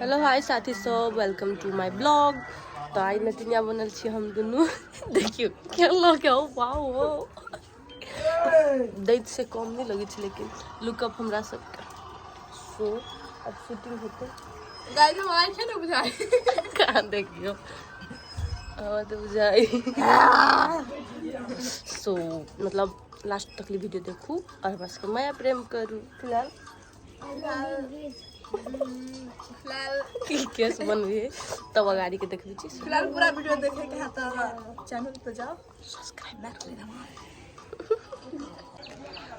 Hello hi साथी सब, welcome to my blog. तऽ आइ नटिनिया बनल छी हम दुनू। देखियौ केलो के वाओ हो दैत से कम नहि लगै छै, लेकिन लुकअप हमरा सबके। सो अब शूटिंग हेतै। गाइस, हम आइ छै ने बुझाइ। कहाँ देखियौ, हमरा तऽ बुझाइ। सो मतलब लास्ट तक वीडियो देखू और हमरा सबके माया प्रेम करू। फिलहाल फिलहाल केस बनबी तब अगाड़ी के देखबै छी। फिलहाल पूरा वीडियो देखे के है तो चैनल पे जाओ, सब्सक्राइब। मैथिली धमाल।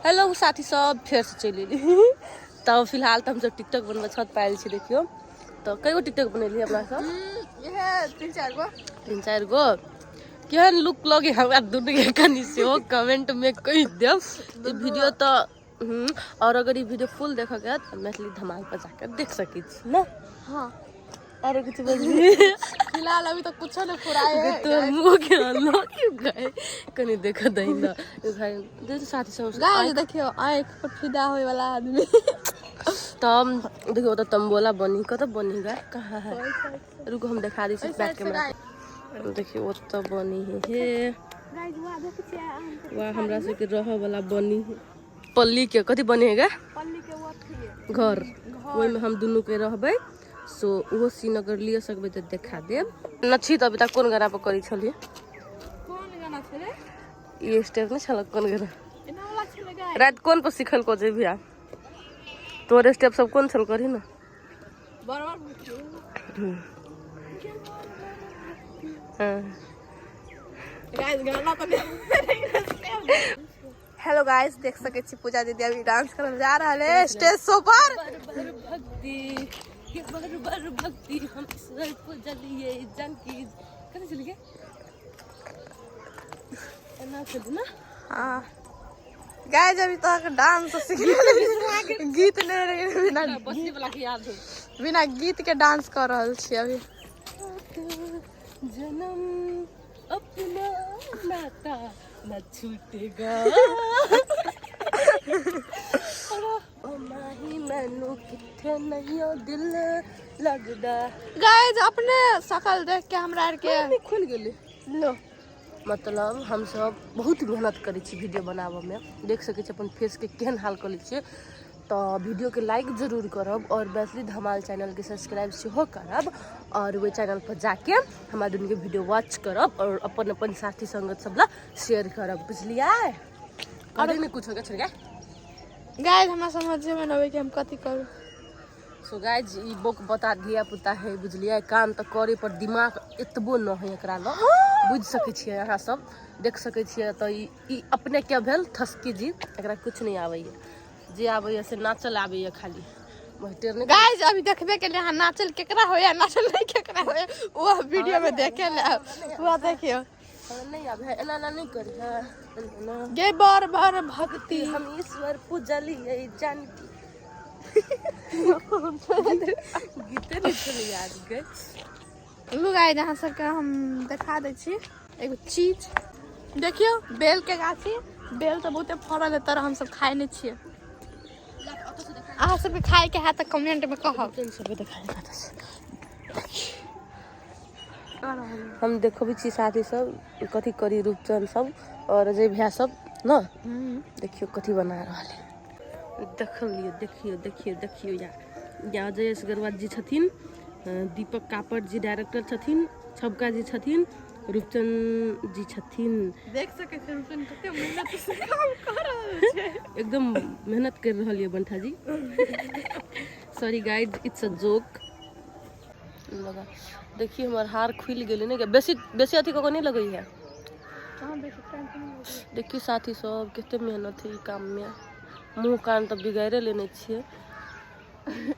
हेलो साथी सब, फेरसँ चलि एली। तऽ फिलहाल तऽ हमसब टिकटॉक बनबै छत पर आयल छी। देखियौ तऽ कएगो टिकटॉक बनेलियै अपना सब? इहे तीन चारि गो। तीन चारि गो। केहन लुक लगे हमरा दुनू के, कनि सेहो कमेंट में कहि देब। ई वीडियो तऽ और अगर ई वीडियो फुल देखऽ के तऽ मैथिली धमाल पर जाकर देख सकै छी ने? हाँ। आरो किछु बजली? फिलहाल अभी तक कुछो नहीं फुराए है। तोर मुँह के लोग गए, कनि देख दही ना भाई, देख साथी सब। गाइस, देखियो, आँख पर फिदा होए वाला आदमी। तब देखियो, ओतऽ तंबोला बनी, कतऽ बनी गा, कहाँ है? रुको, हम देखा दै छी बैक कैमरा। देखियो, ओतऽ बनी है हे। गाइस, वहाँ देखै छियै अहाँ? वाह, हमरा सबके रहऽ वाला बनी है। पल्ली के कथी बनी है गा? पल्ली के वो अथी। घर, ओहिमे हम दुनू के रहबै। सो ओहो सीन अगर लिअ सकबै तऽ देखा देब। नछी तऽ अभी तक कोन गाना पर करै छलियै? कोन गाना छलै? ई स्टेप नहि छल, कोन गाना? एना वाला छलै गाइस। राति कोन पर सिखल को जे भैया तोर स्टेप सब कोन छल, करही ना। बराबर। हाँ। गाइस, गाना तो नहीं। हेलो गाइस, देख सके छी पूजा दीदी अभी डांस करल जा रहल है स्टेज शो पर। बर बर भक्ति के बर बर भक्ति हम ईश्वर पूजलिए जानकी। कथी छलै गे? एना छलै ना? हाँ गाइस, अभी तक डांस सीख गीत नहीं रहे बिना बस्ती वाला के याद हो। बिना गीत के डांस कर रहल छी अभी। जन्म अपना नाता न छूटेगा। ओ माही, मैनू किथे नहीं ओ दिल लगदा। गाइस, अपने शकल देख के हमरा आर के नहीं खुल गेलै। लो। मतलब हमसब बहुत मेहनत करै छी वीडियो बनाबऽमे। देख सकै छी अपन फेसके केहन हाल कऽ लै छियै। तऽ वीडियोके लाइक जरूर करब और मैथिली धमाल चैनलके सब्सक्राइब सेहो करब और ओहि चैनल पर जाके हमरा दुनूके वीडियो वॉच करब और अपन अपन साथी संगत सब ला शेयर करब। बुझलियै? करे नहि कुछ हो गया। गाइस, हमरा समझे में न आबै कि हम कथी करू। सो गाइज, ई बोक बता धिया पुता है, बुझलियै? काम तऽ करे पर दिमाग एतबो न है एकरा लग। बुझि सकै छियै अहाँ सब, देख सकै छियै। तऽ ई अपने के भेल ठसकी जी। एकरा कुछ नहि आबैया, जे आबैया से नाचल आबैया खाली। बहटेर नहि। गाइस, अभी देखबे के लिए अहाँ नाचल केकरा होया, नाचल नहीं केकरा होया, वो वीडियो में देखे ले। वो देखियो। हमरा नहि आबै है। एना एना नहि करी है, एना। गे बर बर भक्ति हम ईश्वर पूजलियै जानकी। गीते नहि छलै याद गै। लू गाइस, अहाँ सबके हम देखा दै छी एगो चीज। देखियौ, बेल के गाछी। बेल तऽ बहुते फड़ल है तर हमसब खाइ नहि छियै। अहाँ सबके खाइके है तऽ कमेंट में कहब। सबके देखा हम देखबै छी साथी सब, कथी करी रूपचंद सब और अजय भैया सब न। देखियौ कथी बना रहल है। देखलियै, देखियौ देखियौ देखियौ। या या अजय गरवा जी छथिन, दीपक कापड़ जी डायरेक्टर छथिन, छबका जी छथिन, रूपचंद जी छथिन। देख सकै छी रूपचंद कते मेहनत से काम कर रहल छै। एकदम मेहनत कर रहल ये बंठा जी। Sorry guys, it's a joke. लगा देखिए, हमर हार खुलि गेलै ने। बेसी बेसी अथी कऽ के नहि लगै है। कहाँ बेसी टाइम नहीं लगै। देखियौ साथी सब, कते मेहनत है ई काम में। मुँह कान तऽ बिगाड़े लेने छियै।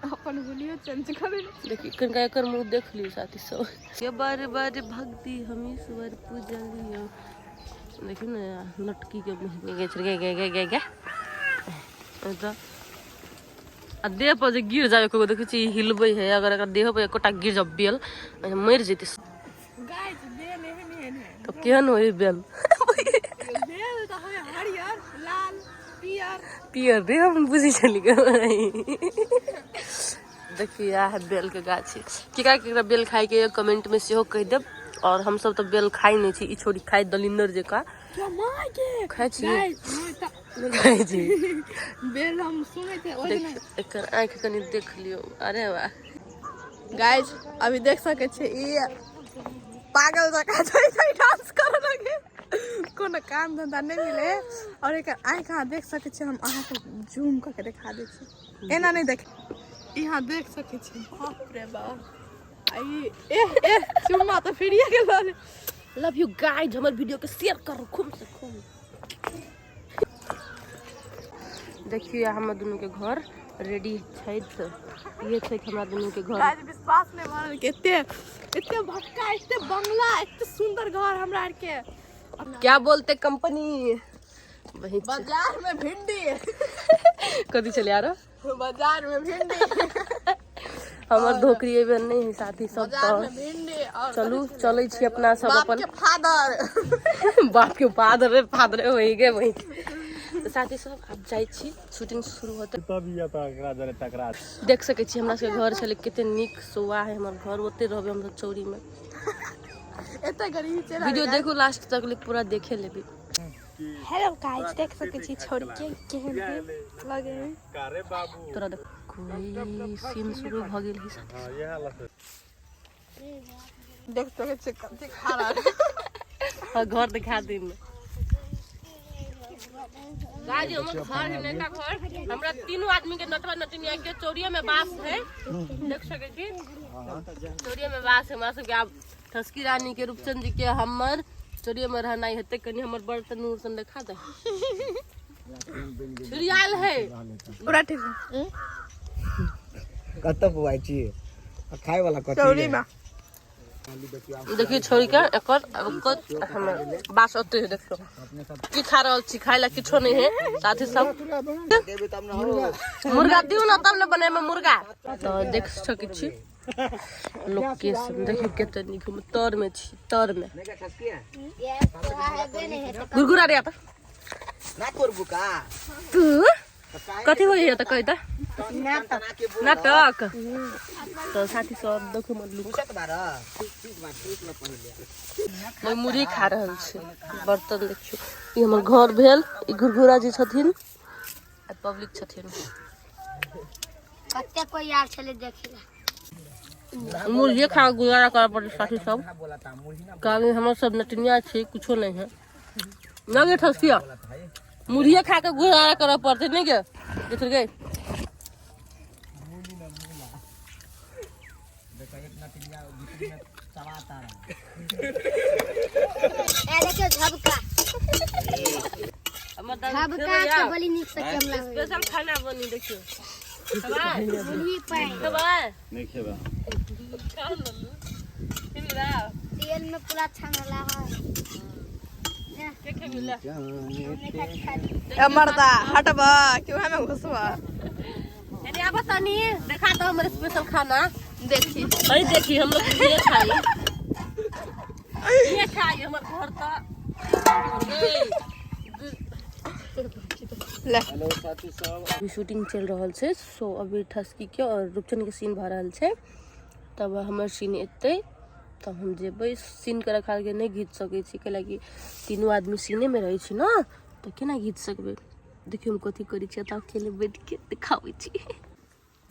अपन हुलियो चेंज करै। देखिए, कनिका एकर मुँह देख लियौ साथी सब। ये बार बार भक्ति हम ईश्वर पूजलियो। देखियौ ने, लटकी के मुँह गे गे गे गे गे गे। तऽ आ देह पर जे गिर जाय एको, देखै छी हिलबै है। अगर एकर देह पर एकोटा गिर जाब बेल, मरि जेतै। गाइस, बेल एहन एहन है। तऽ केहन होइ बेल? बेल तऽ होय हरियर, लाल, पियर। पियर रे, हम बुझै छली। देखियौ इएह है बेल के गाछी। केकरा केकरा बेल खाय के कमेंट में सेहो कहि देब। और हम सब तऽ बेल खाइ नहि छी, ई छोरी खाइ दलिंदर जकाँ। खाइ छी? खाइ छी बेल। हम सुनै छै ओहि देख, एकर आँखि कनि देख लियौ। अरे वाह गाइस, अभी देख सकै छी ई पागल जकाँ छै छै डांस करऽ लगे, कोनो काम धंधा नहि मिले। और एकर आँखि अहाँ देख सकै छी, हम अहाँके जूम कऽ के देखा दै छी। एना नहि देख, यहाँ देख सकै छी। बाप रे बाप, आ ई एह एह चुम्मा तऽ फिरिए गेल। लव you guys, हमर वीडियो के शेयर करू खूब से खूब। देखियौ हमर दुनू के घर रेडी छथि। ये छै हमरा दुनू के घर। गाइस, विश्वास नहि भऽ रहल कि एते एते भटका, एते बंगला, एते सुंदर घर हमरा आर के। क्या बोलते कंपनी वही छै। बाजार में भिंडी। कथी छलै आरो? बाजार में भिंडी। हमर धोकरी एहि बेर नहि है साथी सब। बाजार तऽ में भिंडी और चलू, चलै छी अपना सब बाप अपन के फादर। बाप के फादर, फादर वही के वही। तऽ साथी सब, आब जाइ छी, शूटिंग शुरू होतै। तब ये तऽ एकरा जरे टकरा। देख सकै छी हमरा सबके घर छलै, कते नीक सुआ है हमर घर। ओते रहबै हमसब चौरी में। एते गरीबी चलि। वीडियो देखू लास्ट तक ले, पूरा देखे लेबै। हेलो गाइस, देख सकै छी छोड़ी के केहन है लगे है। कारे बाबू। तोरा देख, कोई सीन शुरू भऽ गेल है साथी। हाँ, ये हालत है। देख सकै छी कते खा रहल है। हाँ, घर दिखा दिन गाइस, हमर घर है नयका घर। हमरा तीनों आदमी के नटवा नटिनिया के चौरिया में बास है। देख सकै छी, चौरिया में बास है हमरा सबके। आब ठसकी रानी के, रूपचंद जी के, हमर चौरिया में रहनाइ हेतै। कनि हमर बर्तन उर्तन देखा दे, छिड़ियाल है। पूरा ठीक है। कतऽ बौआइ छी आ खाय वाला कथी? चौरी में। देखियौ छोड़ी के एकर ओकर हमर बास ओते है। देखियौ की खा रहल छी, खाय ला किछो नहीं है साथी सब। मुर्गा दियौ ना तब ने बनेबै मुर्गा। तऽ देख सकै छी लोकेशन, देखियौ कते नीक। हम तर में छी, तर में। गुरगुरा रे आता। ना करबू का? तू कथी होइ है तऽ कहि तऽ नाटक। तऽ साथी सब, देखो हमर लुक। पूछत बारह ठीक बा, ठीक ल पहिले। हम मुरही खा रहल छी। बर्तन देखियौ, ई हमर घर भेल। ई घुरघुरा जी छथिन आ पब्लिक छथिन। कते कोई आयल छलै देखै ला। मुर्गिए खा के गुजारा करऽ पड़ै साथी सब। बोला ता मुरही ना। कारण हमर सब नटनिया छै, कुछो नहीं है ना गे ठसकिया। मुर्गिए खा के गुजारा करऽ पड़तै नहीं गे? देख गे। देखा, एक नटिया भीतर में चबाता रहा। ए देखियौ झबका। हमर दादी झबका के बड़ी नीक से केमला होय। स्पेशल खाना बनी, देखियौ। खेबै? मुरही पानि। खेबै? नहीं खेबा। खा लल्लू। खेबी? तेल में पूरा छानला है। के खेबी ले? ए मर्दा, हटबा कि उहे में घुसबा? यानी आब तनी देखा तो हमर स्पेशल खाना। देखी। अरे देखी, हम लोग ये खाई, ये खाई हमर घर तो ले। हेलो साथी सब। अभी शूटिंग चलि रहल छै। सो अभी ठसकी के और रूपचन के सीन भऽ रहल छै, तब हमर सीन एतै तब हम जेबै। सीन करे खातिर नहि घीच सकै छी, कैलाकि तीनू आदमी सीनेमे रहै छी ने, तऽ केना घीच सकबै? देखियौ हम कथी करै छी, एतऽ अकेले बैठ के देखाबै छी।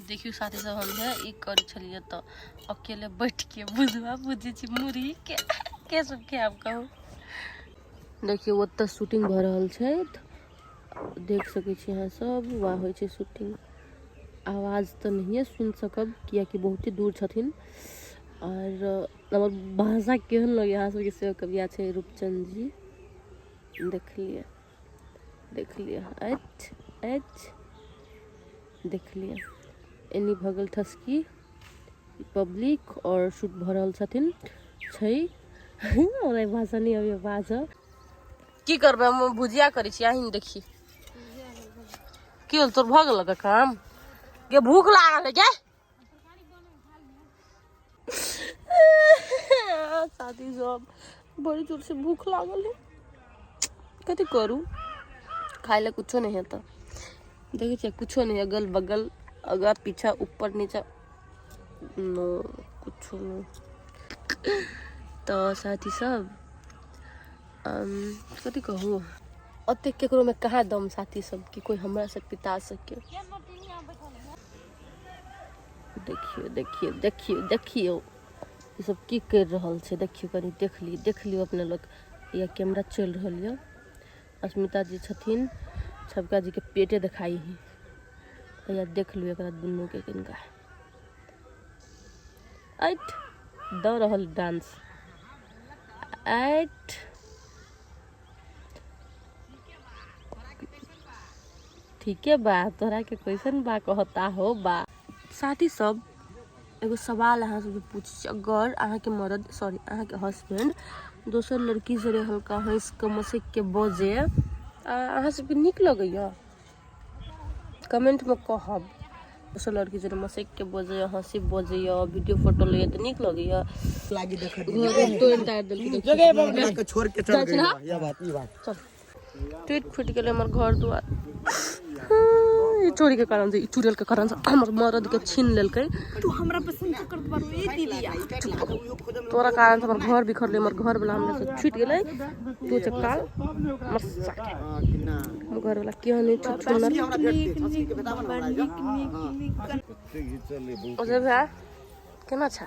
देखियौ साथी सब, हम हे ई करै छलियै तऽ अकेले बैठ के बुझवा बुझै छी मुरही के सब खायब कहू। देखियौ ओतऽ शूटिंग भऽ रहल छै, देख सकै छी अहाँ सब। वाह, होइ छै शूटिंग। आवाज तऽ नहिए सुनि सकब, कियाकि बहुते दूर छथिन। आओर हमर भाषा केहन लगैए अहाँ सबके सेहो कबिया छै। रूपचंद जी देखलियै, देखलियै, अछि अछि, देखलियै। एनी भऽ गेल ठसकी, पब्लिक और शूट भऽ रहल छथिन छै। हमरा ई भाषा नहि अबैए बाजऽ। की करबै, हम भुजिया करै छी। अहीं देखी की होल, तोर भऽ गेल काम के? भूख लागल है क्या साथी सब? बड़ी जोर से भूख लागल है, कथी करू? खाय ला कुछो नहीं है। तऽ देखै छियै, कुछो नहीं, अगल बगल, आगा पीछा, ऊपर नीचा। नो कुछो नहि। तऽ साथी सब, कथी कहू, ओतेक केकरोमे कहाँ दम साथी सब कि कोइ हमरा से पिता सके। देखियौ देखियौ देखियौ देखियौ, ई सब की करि रहल छै, देखियौ कनि, देख लियौ, देख लियौ अपने लोग। या कैमरा चलि रहल यऽ। अस्मिता जी छथिन, छबका जी के पेटे देखाई है। या देख लियौ एकरा दुनू के किनका ऐठ दऽ रहल डांस ऐठ। ठीके बा, तोरा के कैसन बा कहता हो बा। साथी सब, एगो सवाल अहाँ सबके पूछै छी, अगर अहाँके मरद, सॉरी, अहाँके हस्बैंड दोसर लड़की से हल्का हँसि कऽ मसकि के बजे, अहाँ सबके नीक लगैया? कमेंटमे कहब। दोसर लड़की जरे मसकि के बजैया, हँसी बजैया, वीडियो फोटो लैया तऽ नीक लगैया? लागी देख घर तोड़ि ताड़ि देलकै। के छोड़ के चल गई। यह बात, ई बात। चल, टूटि फूटि गेलै हमर घर दुआर ई चोरी के कारण से, ई चुड़ैल के कारण से हमर मरद के छीन लेलकै। तू हमरा पसंद तो करत बारू ए दीदिया। तोरा कारण से हमर घर बिखरलै, हमर घर वाला हमरा से छूटि गेलै। तू चक्काल मस्सा के हमर घर वाला केहन नहि छुछुनर। नीक नीक, बड़ नीक नीक नीक। अजय भैया, केना छ?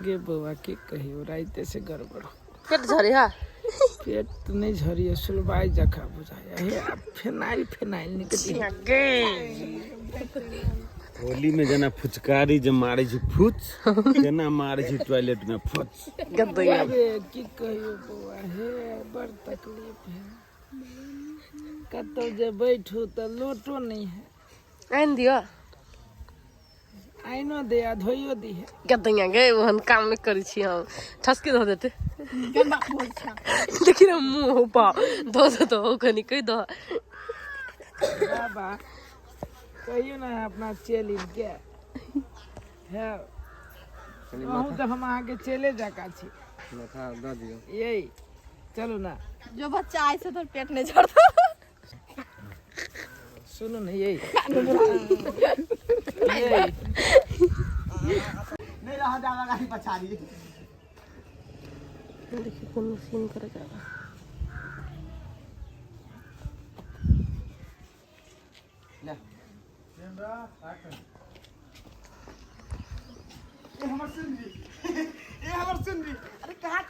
गे बौआ, की कहियो, राइते से गड़बड़। पेट झरे हा? पेट तऽ नहि झरिए, सुलबाइ जकाँ बुझाइया। हे, आब फेनाइल फेनाइल निकली। होली में जेना फुचकारी जे मारे छै फुच, तेना मारे छै टॉयलेट में फुच। गदैया। अबे की कहियो बौआ, हे बड़ तकलीफ है। कतौ जे बैठू तऽ लोटो नहि है। आनि दिअ। आइनो दे आ धोइयो दिहे। गदैया गे, ओहन काम नहि करै छी हम। ठसकी धऽ देतै। देखी ने मुँह हो पा धऽ देतौ, कनि कहि दऽ। बाबा, कहियो ने अपना चेलिन के हे। अहूँ तऽ हम अहाँके चेले जकाँ छी। दऽ दियौ। ये चलू ने। जो बच्चा आइ से तोर पेट नहीं झड़ता। सुनू ने, ये ये नहीं रहा जावा गाड़ी पछाड़ी। देखियौ कोन सीन करे जाबे। ले। ए हमर सुनरी, ए हमर सुनरी, अरे कहाँ?